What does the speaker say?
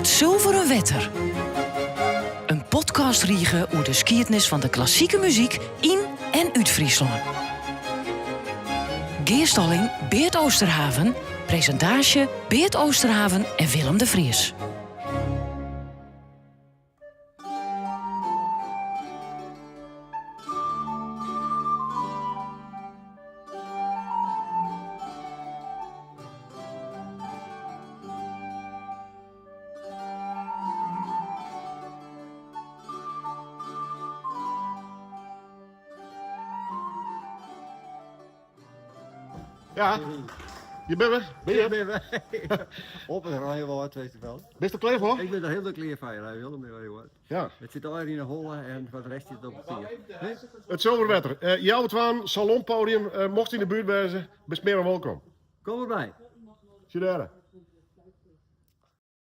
It Sulveren Wetter. In podcastrige oer de skiednis fan de klassike muzyk yn en út Fryslân. Gearstalling Beart Oosterhaven, presintaasje Beart Oosterhaven en Willem de Vries. Ja, je bent er. Ben je? Ben we. Op het Reinwâld Festival. Bist der klear foar? Ik bin der hielendal klear foar, helemaal. Ja. It sit allegear yn 'e holle en foar de rest stiet it op papier. It Sulverwetter. Uh, Healwei twaen, Salonpodium, uh, mochtst yn de buert wêze, bist mear dan wolkom. Kom derby. Sjen dêr.